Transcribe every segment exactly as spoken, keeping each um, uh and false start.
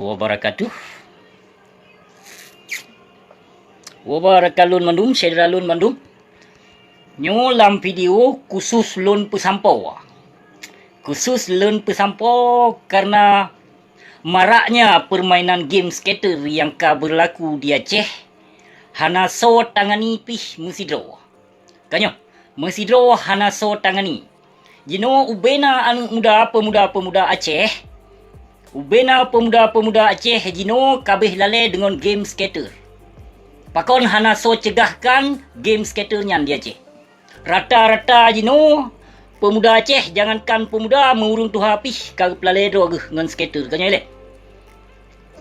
Wabarakatuh. Wabarakatuh lôn mandum, syedara lôn mandum. Nyoe lam video khusus lôn peusampoe. Khusus lôn peusampoe karena maraknya permainan game scatter nyang ka beurlaku di Aceh hana soe tangani pih meusidroe. Ka nyoe, meusidroe hana soe tangani. Jinoe ubena aneuëk muda peumuda-peumuda Aceh, ubena peumuda-peumuda Aceh jinoe kabeh lalée deungon game scatter. Pakon hana soe ceugahkan game scatter nyan di Aceh? Rata-rata jinoe peumuda Aceh, jangankan peumuda, meu ureuëng tuha pih ka geupeulalée droe geuh ngon scatter. Ka nyoe lé.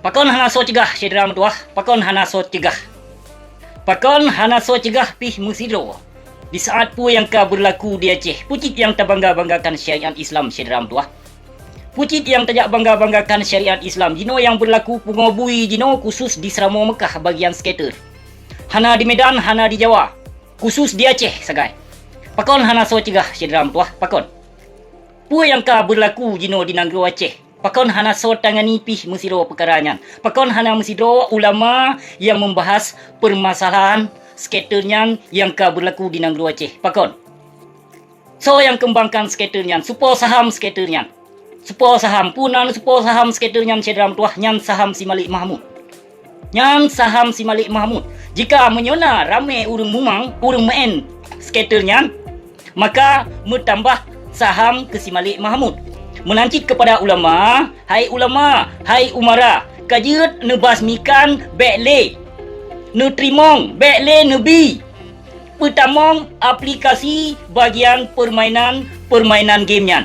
Pakon hana soe ceugah, syedara meutuwah? Pakon hana soe ceugah? Pakon hana soe ceugah pih meusidroe? Di saat peue nyang ka beurlaku di Aceh, peue cit nyang tabangga-banggakan syariat Islam, syedara meutuwah? Peue cit nyang tajak bangga-banggakan syariat Islam? Jinoe nyang beurlaku pungo bui jinoe khusus di Seuramoe Meukah bagian scatter. Hana di Medan, hana di Jawa, khusus di Aceh sagai. Pakon hana soe ceugah, syedara meutuwah? Pakon? Peue nyang ka beurlaku jinoe di nanggroe Aceh? Pakon hana soe tangani pih meusidroe peukara nyan? Pakon hana meusidroe ulama nyang meubahas peumasalahan scatter nyan nyang ka beurlaku di nanggroe Aceh? Pakon? Soe nyang keumbangkan scatter nyan? Soe po saham scatter nyan? Soe po saham? Peue nan soe po saham scatter nyan, syedara meutuwah? Nyan saham si Malik Mahmud. Nyan saham si Malik Mahmud. Jika meunyoe na ramé ureuëng mumang, ureuëng meu'en scatter nyan, maka meutambah saham keu si Malik Mahmud. Meunan cit keupada ulama, hai ulama, hai umara, ka jeuet neubasmikan bék lé neuteurimong, bék lé neubi peutamong aplikasi bagian peurmainan-peurmainan game nyan.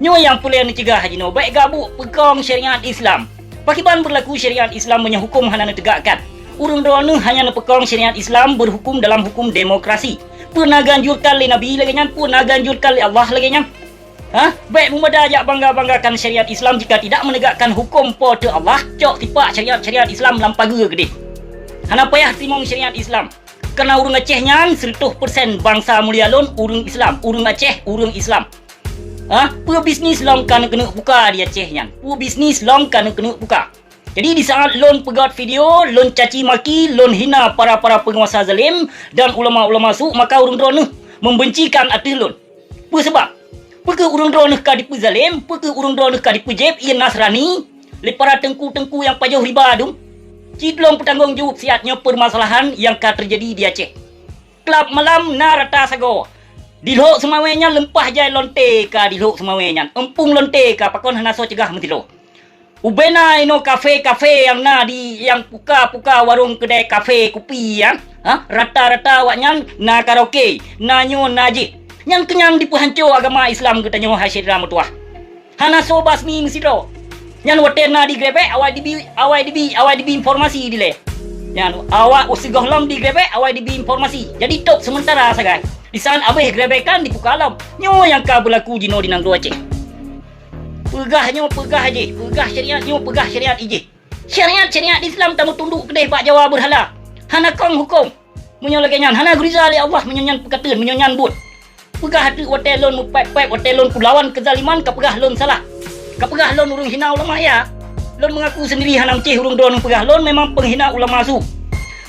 Nyoe nyang peureulée neuceugah jinoe, bék gabuk peukong syariat Islam. Pakriban beurlaku syariat Islam meunyoe huköm hana neuteugakkan? Ureuëng droeneueh hanya neupeukong syariat Islam beurhuköm dalam huköm demokrasi. Peue na geuanjurkan lé Nabi lagée nyan? Peue na geuanjurkan lé Allah lagée nyan? Hah? Bék meumada jak bangga-banggakan syariat Islam jika tidak menegakkan huköm Po teu Allah, cok tipak syariat-syariat Islam lam pageue keudeh. Hana payah timong syariat Islam. Kareuna ureuëng Aceh nyan sireutoh persen bansa mulia lôn ureuëng Islam, ureuëng Aceh ureuëng Islam. Hah? Peue bisnis lom ka neukeuneuk buka di Aceh nyan? Peue bisnis lom ka neukeuneuk buka? Jadi di saat lôn peugét video, lôn caci maki, lôn hina para-para peunguasa zalim dan ulama-ulama su, maka ureuëng droeneueh membencikan ateueh lôn. Peue sabab? Peu kheueh ureuëng droeneueh ka dipeuzalem? Peu kheueh ureuëng droeneueh ka dipeujeb ie Nasrani lé para teungku-teungku nyang pajoh riba dum? Cit lôn peutanggong jaweueb siat nyoe peumasalahan nyang ka teujadi di Aceh. Klab malam na rata sagoe. Di Lhok Seumawé nyan leumpah jai lonte ka di Lhok Seumawé nyan. Eumpung lonte ka, pakon hana soe ceugah meusidroe. Ubena inoe kafe-kafe nyang na di, nyang puka-puka warong keudai kafe kupi nyan, ha? Rata-rata awaknyan na karaoke, na nyoe na jih. Nyan keuh nyang dipeuhanco agama Islam geutanyoe hai syedara meutuwah. Hana soe basmi meusidroe. Nyan watée na digrebek awai dibi, awai dibi, awai dibi informasi dilée. Nyan awak sigohlom digrebek awai dibi informasi. Jadi top seumeuntara sagai. Di saat abéh grebekan dipuka lom. Nyoe nyang ka beulaku jinoe di nanggroe Aceh. Peugah nyoe peugah jih, peugah syariat nyoe peugah syariat ijih. Syariat-syariat Islam tameutunduk keudeh bak Jawa beurhala. Hana kong huköm. Meunyoe lagée nyan hana geuriza lé Allah, meunyoe nyan peukateuen, meunyoe nyan buet. Peugah teuk watée lôn meupéb-péb, watée lôn peulawan keuzaliman, ka peugah lôn salah. Ka peugah lôn ureuëng hina ulama ya. Lôn meungaku seundiri hana meucéh ureuëng droeneueh peugah lôn memang peunghina ulama su.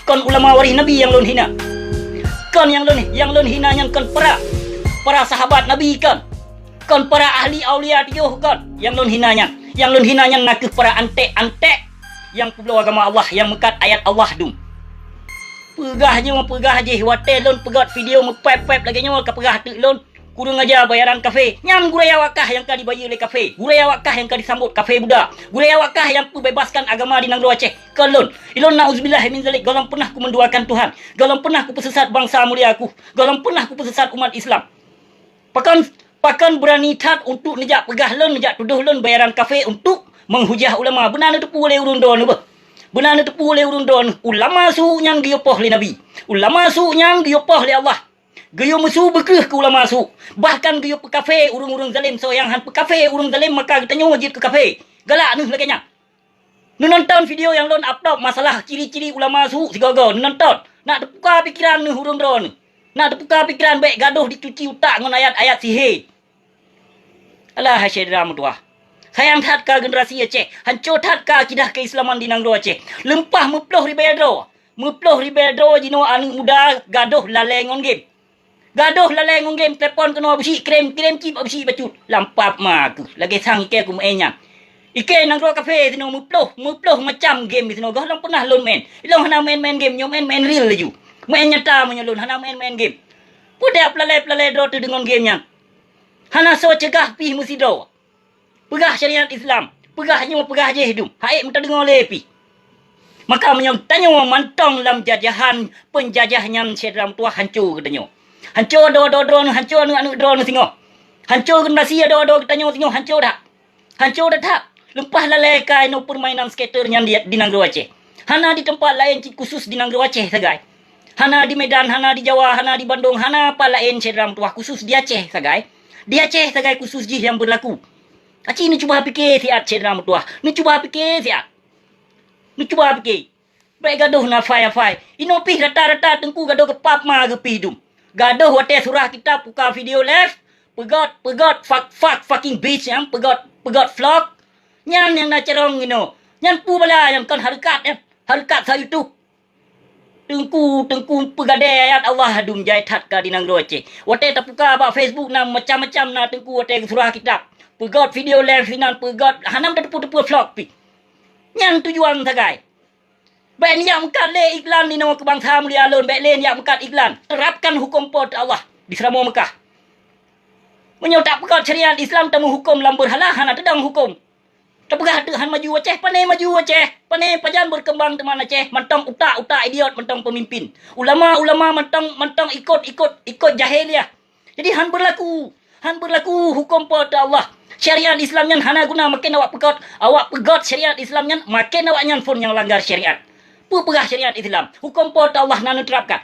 Kon ulama waréh Nabi nyang lôn hina. Kon nyang lôn, nyang lôn hina nyan kon para, para sahabat Nabi kon. Kon para ahli aulia tujoh kon nyang lôn hina nyan. Nyang lôn hina nyan nakeuh para anték-anték nyang peubloe agama Allah, nyang meukat ayat Allah dum. Peugah nyoe peugah jih, watée lôn peugét video meupéb-péb lagée nyoe ka peugah teuk lôn, kureueng aja bayaran kafe. Nyan gurée awak kah nyang ka dibayeue lé kafe, gurée awak kah nyang ka disambot kafe Buddha, gurée awak kah nyang peubebaskan agama di nanggroe Aceh. Kon lôn, ilôn nauzubillah min zalik, gohlom peunah kumeuduakan Tuhan, gohlom peunah kupeusesat bansa mulia kuh, gohlom peunah kupeusesat umat Islam. Pakon, pakon beurani that untuk neujak peugah lôn, neujak tudoh lôn bayaran kafe untuk meuhujah ulama. Beuna neuteupeue lé ureuëng droeneueh beuh. Beuna neuteupeue lé ureuëng droeneueh ulama su nyan geuyue poh lé Nabi. Ulama su nyan geuyue poh lé Allah. Geuyue meusu beukreueh keu ulama su. Bahkan geuyue peukafe ureuëng-ureuëng zalem, soe nyang han peukafe ureuëng zalem maka geutanyoe jeuet keu kafe. Galak neuh lagée nyan. Neunonton video nyang lôn upload masalah ciri-ciri ulama su sigoe-goe, neunonton. Nak teupuka pikeran neuh ureuëng droeneueh. Nak teupuka pikeran bék gadoh dicuci utak ngon ayat-ayat sihé. Alah hai syedara meutuwah. Sayang that ka generasi Aceh, hanco that ka akidah keislaman di nanggroe Aceh. Leumpah meuploh ribée droe, meuploh ribée droe jinoe aneuëk muda gadôh lalée ngon game. Gadôh lalée ngon game, telepon keunoe beusi, kirém, kirém cit bak beusi bacut. Lam pap ma kheueh, lagée sang ikée kumeu'en nyan. Ikée nanggroe kafé sinoe meuploh, meuploh macam game sinoe goh lom peunah lôn meu'en. Ilôn hana meu'en-meu'en game, nyoe meu'en-meu'en real laju. Meu'en nyata meunyoe lôn hana meu'en-meu'en game. Peue deuh peulalée-peulalée droe teudeungon game nyan. Hana soe ceugah pih meusidroe. Peugah syariat Islam, peugah nyoe, peugah jéh dum, ha'ék meutadeungoe lé pih. Maka meunyoe tanyoe mantong lam jajahan peunjajah nyan syedara meutuwah, hanco geutanyoe. Hanco droe-droe droeneuh, hanco aneuëk-aneuëk droeneuh singoh. Hanco generasi droe-droe geutanyoe singoh, hanco that. Hanco that-that. Leumpah lalée ka inoe peurmainan skater nyan di, di nanggroe Aceh. Hana di teumpat laén cit khusus di nanggroe Aceh sagai. Hana di Medan, hana di Jawa, hana di Bandung, hana pat laén syedara meutuwah khusus di Aceh sagai. Di Aceh sagai khusus jih nyang beurlaku. Aci neucuba pike siat syedara meutuwah. Neucuba pike siat. Neucuba pike. Bék gadôh na fai-fai. Inoe pih rata-rata teungku gadôh geupap ma geupih dum. Gadôh watée surah kitab buka video live, peugot, peugot, fuck, fuck, fucking bitch, nyang peugot, peugot vlog. Nyan nyang na carông inoe. Nyan peue bala nyang kon hareukat, eh. Hareukat sa YouTube. Teungku, teungku peugadée ayat Allah dum jai that ka di nanggroe Aceh. Watée tapuka bak Facebook na macam-macam na teungku watée geusurah kitab. Peugot video live sinan, peugot hana meuteupeu-teupeu vlog pih. Nyan tujuan sagai. Bék neujak meukat lé iklan inoe keu bansa mulia lôn, bék lé neujak meukat iklan. Terapkan huköm Po teu Allah di Seuramoe Meukah. Meunyoe tak peugot syariat Islam tameuhuköm lam beurhala, hana teudong huköm. Tapeugah teuk han maju Aceh, pane maju Aceh, pane pajan beurkeumbang teuma Aceh, mantong utak-utak idiot, mantong peumimpin. Ulama-ulama mantong, mantong ikot, ikot, ikot jahiliah. Jadi han beurlaku, han beurlaku huköm Po teu Allah. Syariat Islam nyan hana guna, maken awak peugot, awak peugot syariat Islam nyan, maken awak nyan phon nyang langgar syariat. Peue peugah syariat Islam? Huköm Po teu Allah na neuterapkan.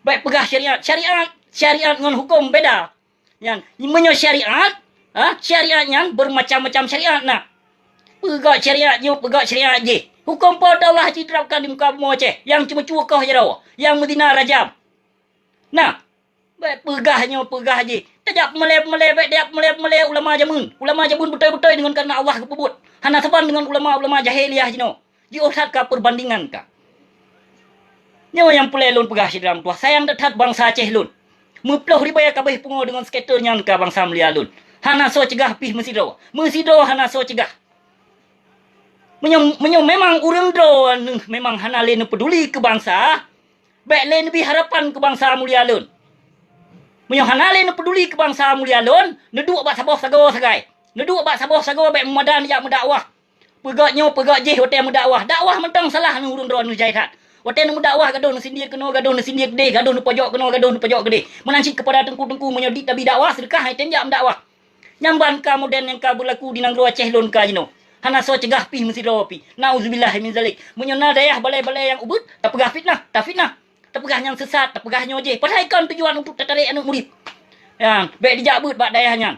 Bék peugah syariat, syariat, syariat ngon huköm beda. Nyan, meunyoe syariat, ha, syariat nyan beurmacam-macam syariat na. Peugot syariat nyoe, peugot syariat jéh. Huköm Po teu Allah jiterapkan di muka bumoe Aceh. Nyang ceumeucue koh jaroe, nyang meuzina rajam. Nah, bék peugah nyoe, peugah jéh. Tajak peumalée-peumalée, bék tajak peumalée-peumalée ulama jameun. Ulama jameun beutôi-beutôi deungon kareuna Allah geupeubuet. Hana saban deungon ulama-ulama jahiliah jinoe. Jiôh that ka peurbandingan ka. Nyoe nyang peureulée lôn peugah syedara meutuwah, sayang that-that bansa Aceh lôn. Meuploh ribée ka abéh pungoe deungon skater nyan ka bansa mulia lôn. Hana soe ceugah pih meusidroe. Meusidroe hana soe ceugah. Meunyoe, meunyoe memang ureuëng droeneuh memang hana lé neupeuduli keu bansa, bék lé neubi harapan keu bansa mulia lôn. Meunyoe hana lé neupeuduli keu bansa mulia lôn, neuduek bak saboh sagoe sagai. Neuduek bak saboh sagoe bék meumadan jak meudakwah. Peugot nyoe, peugot jéh watée meudakwah. Dakwah mantong salah ngon ureuëng droeneuh jai that. Watée neumeudakwah gadôh neusindir keunoe, gadôh neusindir keudeh, gadôh neupojok keunoe, gadôh neupojok keudeh. Meunan cit keupada teungku-teungku meunyoe dit tabi dakwah, seudeukah hai tem jak meudakwah. Nyang ban ka modern nyang ka beurlaku di nanggroe Aceh lôn ka jinoe. Hana soe ceugah pih meusidroe pih. Nauzubillah min zalik. Meunyoe na dayah balée-balée nyang ubit, tapeugah fitnah, tafitnah. Tapeugah nyang sesat, tapeugah nyoe jéh. Padahai kon tujuan untuk tatarek aneuëk murit. Ya, bék dijak beuet bak dayah nyan.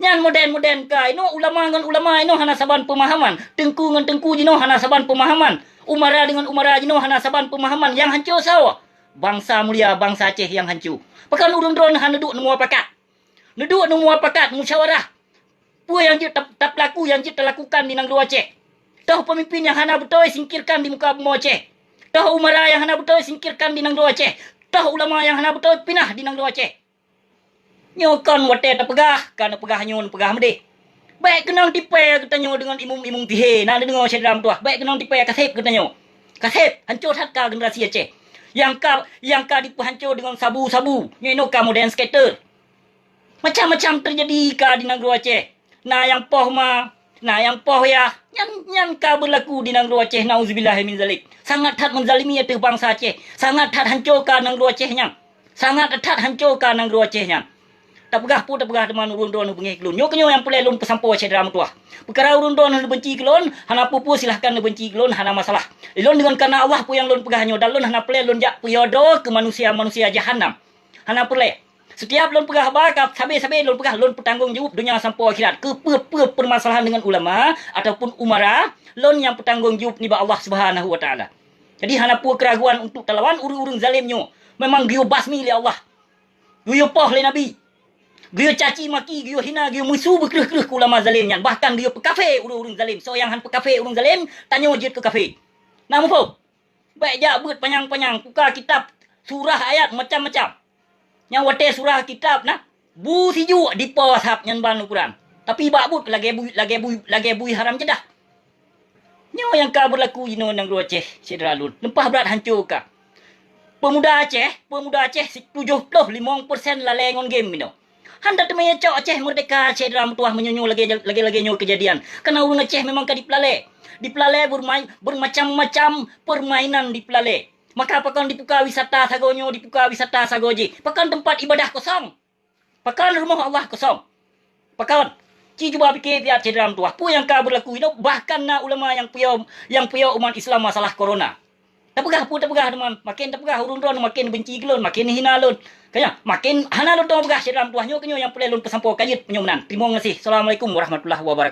Nyan modern-modern ka. Inoe ulama ngon ulama inoe hana saban peumahaman. Teungku ngon teungku jinoe hana saban peumahaman. Umara deungon umara jinoe hana saban peumahaman. Nyang hanco soe? Bansa mulia, bansa Aceh nyang hanco. Pakon ureuëng droeneuh hana duek neumuapakat? Neuduek neumuapakat, musyawarah. Peue nyang jeuet ta-, tapeulaku, nyang jeuet talakukan di nanggroe Aceh. Toh peumimpin nyang hana beutôi, singkirkan di muka bumoe Aceh. Toh umara nyang hana beutôi, singkirkan di nanggroe Aceh. Toh ulama nyang hana beutôi, pinah di nanggroe Aceh. Nyoe kon watée tapeugah, ka neupeugah nyoe, neupeugah meudeh. Bék keunong tipée geutanyoe deungon imum-imum sihé, na neudeungoe syedara meutuwah. Bék keunong tipée, kaseb geutanyoe. Kaseb, hanco that ka generasi Aceh. Nyang ka, nyang ka dipeuhanco deungon sabu-sabu. Nyoe inoe ka modern skater. Macam-macam teujadi ka di nanggroe Aceh. Na nyang poh ma, na nyang poh yah. Nyan, nyan ka beurlaku di nanggroe Aceh, nauzubillah min zalik. Sangat that meuzalimi ateueh bansa Aceh. Sangat that hanco ka nanggroe Aceh nyan. Sangat that hanco ka nanggroe Aceh nyan. Tapeugah peue tapeugah teuma ureuëng droeneuh beungéh keu lôn. Nyoe keunyoe nyang peureulée lôn peusampoe syedara meutuwah. Peukara ureuëng droeneuh neubeunci keu lôn, hana peue-peue silahkan neubeunci keu lôn, hana masalah. Lôn deungon kareuna Allah peue nyang lôn peugah nyoe dan lôn hana peureulée lôn jak peuyoe droe keu manusia-manusia jahanam. Hana peureulée. Setiap lôn peugah haba ka sabe-sabe lôn peugah, lôn peutanggong jaweueb donya sampoe akhirat. Keu peue-peue peumasalahan deungon ulama ataupun umara, lôn nyang peutanggong jaweueb nibak Allah Subhanahu wa Taala. Jadi hana peue keuraguan untuk talawan ureuëng-ureuëng zalém nyoe. Memang geuyue basmi lé Allah. Geuyue poh lé Nabi. Geuyue caci maki, geuyue hina, geuyue meusu beukreuh-kreuh keu ulama zalem nyan. Bahkan geuyue peukafé ureuëng-ureuëng zalem. Soe nyang han peukafé ureuëng zalem, tanyoe jeuet keu kafé. Na muphom? Bék jak beuet panyang-panyang, puka kitab, surah ayat macam-macam. Nyang watée surah kitab na, bu sijuek dipo sab nyan ban ukuran. Tapi bak buet lagée bui, lagée bui, lagée bui haram ceudah. Nyoe nyang ka beulaku jinoe nanggroe Aceh, syedara lôn. Leumpah brat hanco ka. Peumuda Aceh, peumuda Aceh tujoh ploh limong persen lalée ngon game inoe. Han tateumé cok Aceh meurdeka, syedara meutuwah, meunyoe nyoe lagée, lagée-lagée nyoe keujadian. Karena ureuëng Aceh memang ka dipeulalée. Dipeulalée beurmai-, beurmacam-macam peurmainan dipeulalée. Maka pakon dipuka wisata sagoe nyoe, dipuka wisata sagoe jih. Pakon teumpat ibadah kosong. Pakon rumoh Allah kosong. Pakon? Ci cuba pike siat syedara meutuwah. Peue nyang ka beulaku inoe, bahkan na ulama nyang piôh, nyang piôh umat Islam masalah corona. Tapeugah peue tapeugah teuma, maken tapeugah ureuëng droe maken benci keu lôn, maken hina lôn. Kaya, maken hana lôn tuwoe peugah syedara meutuwah nyoe keu nyoe nyang peureulée lôn peusampoe ka jeuet meunyoe meunan. Teurimong gaséh. Assalamualaikum warahmatullahi wabarakatuh.